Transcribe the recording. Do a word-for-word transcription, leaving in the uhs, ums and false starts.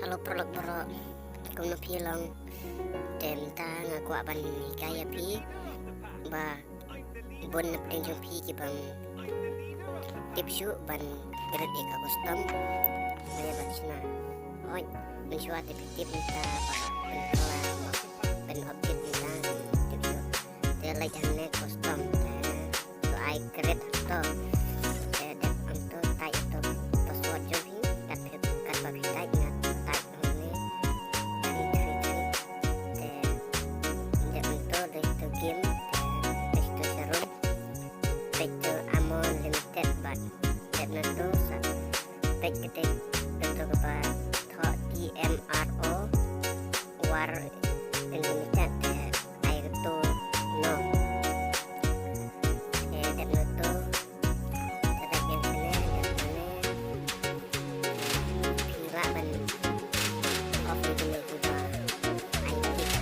Hello paralok baroh, kumno phi long? Te mynta nga kwah ban hikai ïa phi ba bun na pdeng jong phi ki bym tip shuh ban create ïa ka custom. Ba ïa ba shna. Hooid, mynshuwa te phi tip mynta ba pynkylla, ban update mynta phi tip shuh. Te leit hangne custom te to ai create to. Te dep hangto type to password jong phi, kat phi, kat ba phi type, nga type hangne three three three. Te dep hangto leit to game, te leit to showroom, leit to Ammo Limited bad dep hangto sa peit kata, kata kaba thoh T M R O War Unlimited, te ai kata no. Te dep hangto, te dep ïa kane, dep kane. Phi lah ban off ïa kine kiba ai tip.